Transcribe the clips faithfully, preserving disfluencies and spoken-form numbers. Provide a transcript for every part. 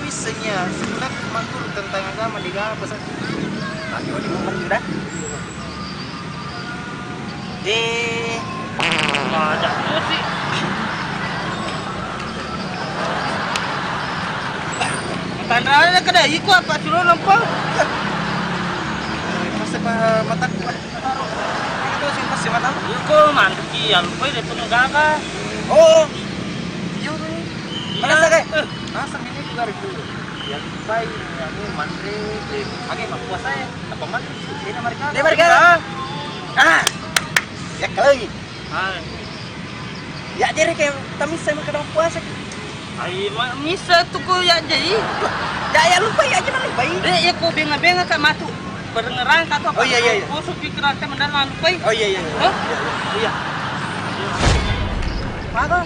Issengi ya, sebenarnya matur tentang agama di gapa sa? Tapi udah mau juga. Eh, banyak juga sih. Tanrana kada iko apa suruh nampak? Masa mataku. Itu sih pasti mataku. Iko mantuki aluppai de' tu gaga. Oh. Iya. Mana sagai? Masa ini juga itu. Yang pai, yang manre, eh, age mappuasa ya. Apa manre? Dia mereka. Dia mereka. Ah. Ya kalau ini. Ah. Ya jadi kayak tamisa makkeda puasa. Ai, ma-, misa tu ko ya jadi. Ya, ya lupa ya, cuma lupa. Eh, ya ko benga-benga ka matu. Berengerang ka tu apa? Oh, iya, iya, iya. Kosong pikiran saya mendalam lupa. Oh, iya, iya, iya. Hah? Iya, iya. Iya. Apa?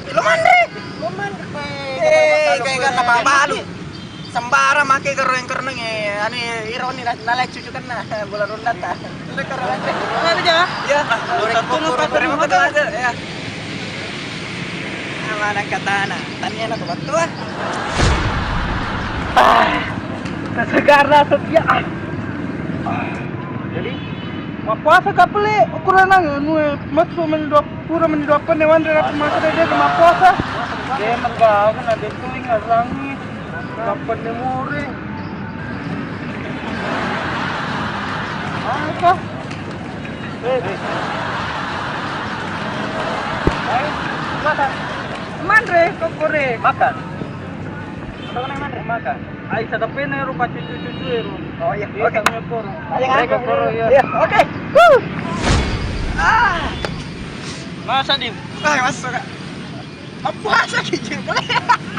Lu manre. Lu manre. Eh, kayak kata Pak Balu. Sembarang make garo yang kereneng, eh, anu, ironi na-, nalai cucukanna bola ronda ta. Ada karo lagi. Ada aja. Ya. Lo tak tunggu apa terima kasih aja, ya. Mana katana? Tania na tuh, ah. Ah, segar lah setia. Ah. Jadi, mappuasa ka pale ukuran anu, eh, masuk mendok, pura mendok apa nih, Wan, dapat masa dia mappuasa. Dia mergawe na dia tuh ingat langit. Kapan ni muri? Apa? Eh, eh. Ayo, makan. Manre, kokore. Makan. Apa kau manre? Makan. Ai, sadapena ero, pacucu-cucu ero. Oh, iya. Iya, oke. Sama koro. Ayo, iya, kokoro, iya. Iya, oke. Wuh. Ah. Masa, Dim? Ah, masuk, Kak. Mappuasa ki, Cil.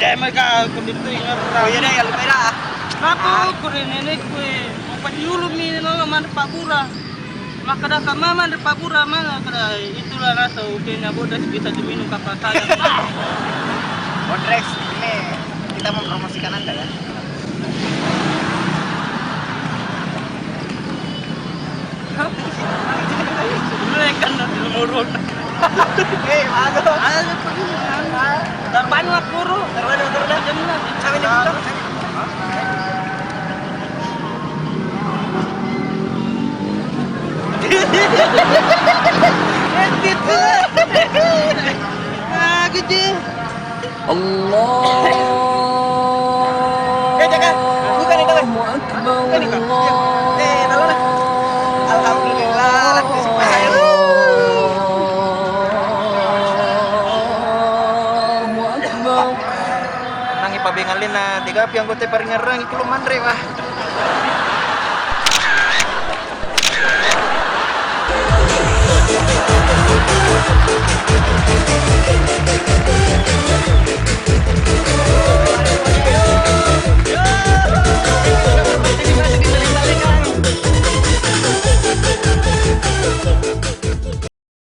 Deh, mereka kondisi ingat. Oh, iya deh, ya, lupa dah. Aku, ah, kuri nenekku, eh, apa diulu mi, no, mana Pak Bura? Makkeda ka mama de Pak Bura, mama kada, itulah rasa ukenya bodas bisa diminum kapal saya. Bodrex, ini kita mempromosikan Anda ya. Mereka nanti murun. Eh, bagus. Ada apa ini? Tarban waktu. Tarban waktu. Kami ini bukan. Aku je. Allah. Eh, jangan. Bukan itu, Bang. Bukan itu. Eh, tahu lah. Alhamdulillah, lagi semua saya. Allahu Akbar. Nangi pabengalina, tiga pi anggota paringerang, iku lo manre, wah.